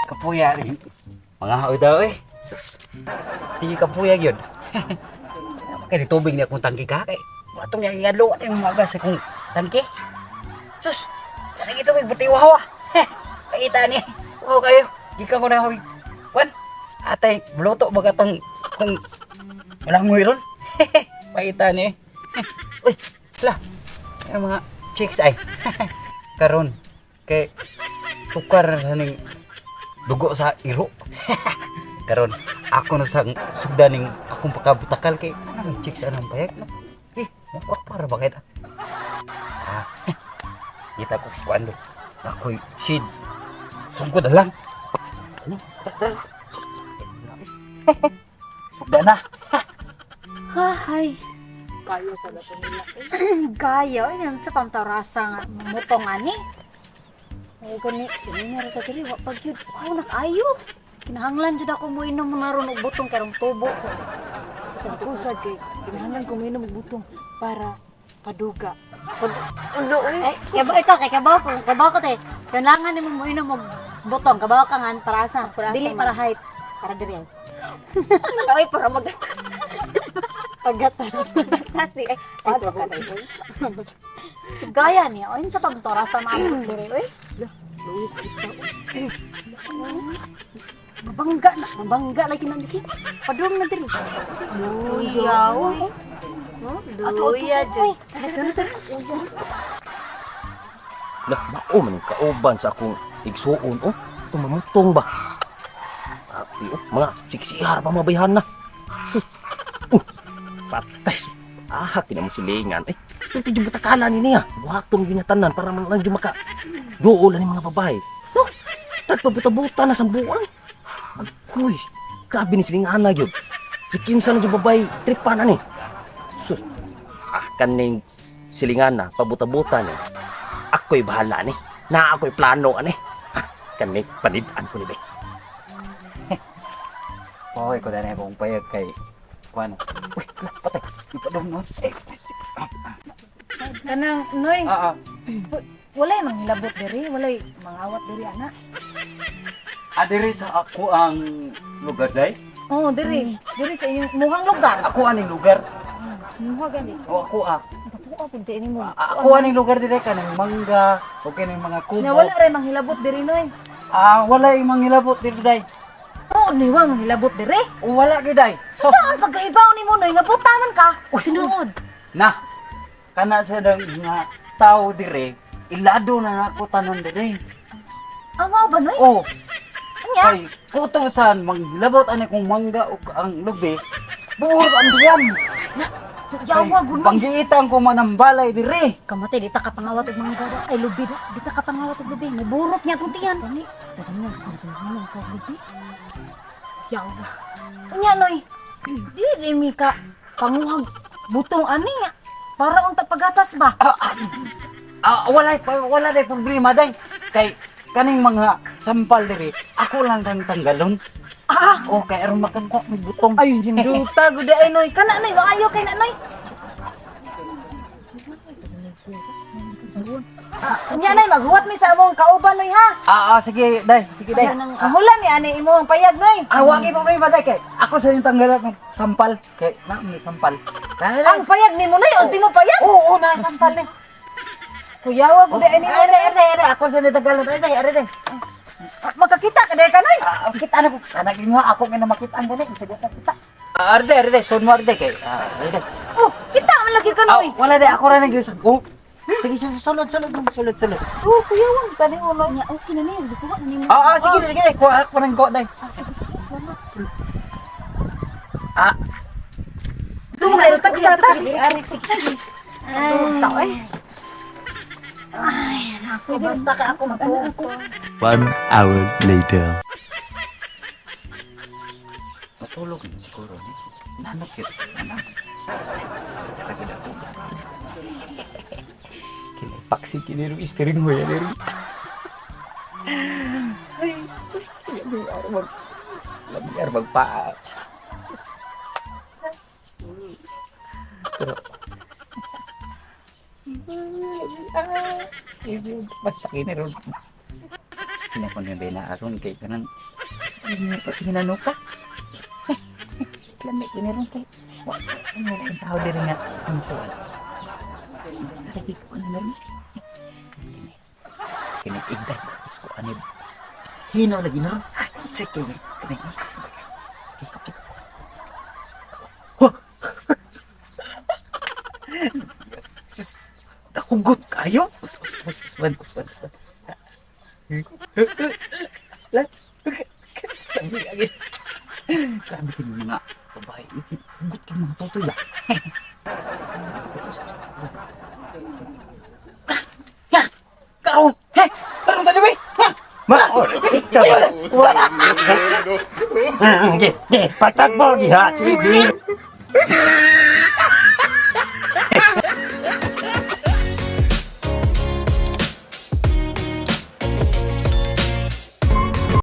Kapuya rin. Mga hao daw eh. Sus. Di kapuya yun. Kaya ni tubig niya akong tangki ka. Kay watong niya ngalo at yung mga sa kong tangki. Sus. Kasi tubig pati wawa. Pakita ni. Wow kayo. Gikan ko na hoy. Kwan. Atay, bluto baga tong kung walang ngoy ron. Pakita ni. Uy, la. Yung mga chicks ay. Karon kay tukar na ning dugo sa iro. Karon ako na sa sugda ning akong pagkabutakal kay anong chicks anong payag no. Eh, mukha para ba kita? Ah, kita ko sa ano. Ako'y shade. Sungkod na lang. Ano? Tara. Sugda na. Hay. Kayo sa lato nila. Gaya, ay sa pamtarasa nga mutong ani. Ay gani, kini na ra ta diri wa pa gyud. Wow, nakayo. Kinahanglan jud ako moinom na ron og butong karong tubo ko. Ako sad kay kinahanglan ko mainom og butong para paduga. Pag ulo oy. Ay, kabaw ikaw kay kabaw ko, kabaw ko te. Kailangan nimo moinom og butong, kabaw ka nga para sa Para sa dili man. para height, para diri. Ay, para magatas. Paggatas. Gatas di ay. Ay, sa Gaya niya, oy sa pamtarasa maabot diri oy. Luis kita. Mabangga na, mabangga lagi na diki. Padung na diri. Luya oy. Luya jud. Tara, tara. Lah, mao man kauban sa akong igsuon oh. Tumamutong ba? Api oh, mga siksihar pa mga bayhan na. Sus. Patay. Ah, kinamo silingan. Eh, pwede yung butakalan ni niya. Buhaton gyud niya tanan para man lang jud maka duol ni mga babae. No? Tagpabuta-buta na sa buwang. Agoy, grabe ni silingan na gyud. Si kinsa na jud babae, tripan ani. Sus. Ah, kaning silingan na, pabuta-buta ni. Ako'y bahala ni. Na ako'y plano ani. Ah, kani panidan ko ni be. Okay ko na akong payag kay kuan. Uy, la, patay. Ipadong no. Eh, Kanang noy, ah, ah. walay manghilabot diri, walay mangawat diri ana. Ah, diri sa ako ang lugar day. Oh, diri, diri sa inyong muhang lugar. Ako aning lugar. Muha gani. O ako ah. Kapuha pud di nimo. Ah, ako aning lugar dire kanang mangga o kanang mga kubo. Na wala ray manghilabot diri noy. Ah, wala yung manghilabot diri day. Oo, noy wa manghilabot diri. O wala gyud day. So, Saan pagkaibaw nimo noy nga buta man ka? Tinuod. Na kana sa dang nga tao dire, ilado na nako tanan dire. Amaw ba noy? O, Anya? kay kutosan manghilabot ani kong mangga ug ang lubi. Buhurot ang diyam. Yawa gud noy. Panggiitan ko man ang balay dire. Kamate, di ta ka pangawat og mga gara. Ay, lubi. Di ta ka pangawat og lubi. Niburot niya atong tiyan. Dali. Dali na. Dali na. Lubi. Yawa. Unya noy. Di di mi ka panguhag butong ani nga para unta pagatas ba? Ah, wala wala day problema day. Kay kaning mga sampal dire, ako lang kang tanggalon. Ah, O kay aron makanko may butong. ay sinduta gud ay noy. Kana noy maayo kay na noy. Ah, unya noy maghuwat mi sa among kauban noy ha. Ah, ah, sige day, sige day. Ang hula mi ani imo ang payag noy. Ah, wa kay problema day kay ako sa yung tanggalan ng sampal kay na may sampal. Dai, dai. Ang payag nimo noy, ultimo payag. Oo, oo, na sampal ni. Kuyawa gud ay Ay, nimo. day, ay, day, ako sa yung tanggalan day, day, ay, day. Makakita ka day ka noy. Ah, kita na ko. Kana gyud ako nga na makita ang gani, sige ka kita. Ah, arde, arde, son mo arde kay. Ah, arde. Oh, kita man lagi ka Ah, noy. wala day ako ra nang oh. Sige, sige, sulod, sulod, sulod, sulod. Oh, kuyawa tani mo noy. Nya, okay na niya. Gikuha na nimo. Ah, ah, sige, sige, kuha ako ng kuha day. Ah, sige, sige. Salamat. Ah, Ito mga tagsa ta. Sige, sige. Ay, ay. Ako, basta ka ako matuog ko. 1 hour later. Matulog na siguro. Nanok yun. Nanok. Lagi na ako. Kinipaksi kinirong ispiring mo yan. Ay, lagi mag... Lagi magpa... Sus. Pero... Basta kini ron. Sige na ko ni Bena aron kay kanang hinanuka. Lami kini ron kay wa ano ang tao diri nga ang kuwan. Basta lagi ko na ron. Kini kini igday ko ani. Hino lagi na ron. Ay, sige kini. Kini kini. Sus, hugot kayo. Us, us, us, uswan, uswan, uswan. Grabe kini mga babae. Hugot kini mga totoy ba? Ya! Karon! Hey! Karon tadi ba? Ha! Ma, ikaw ba? Ge, ge, patagbo diha. Sige.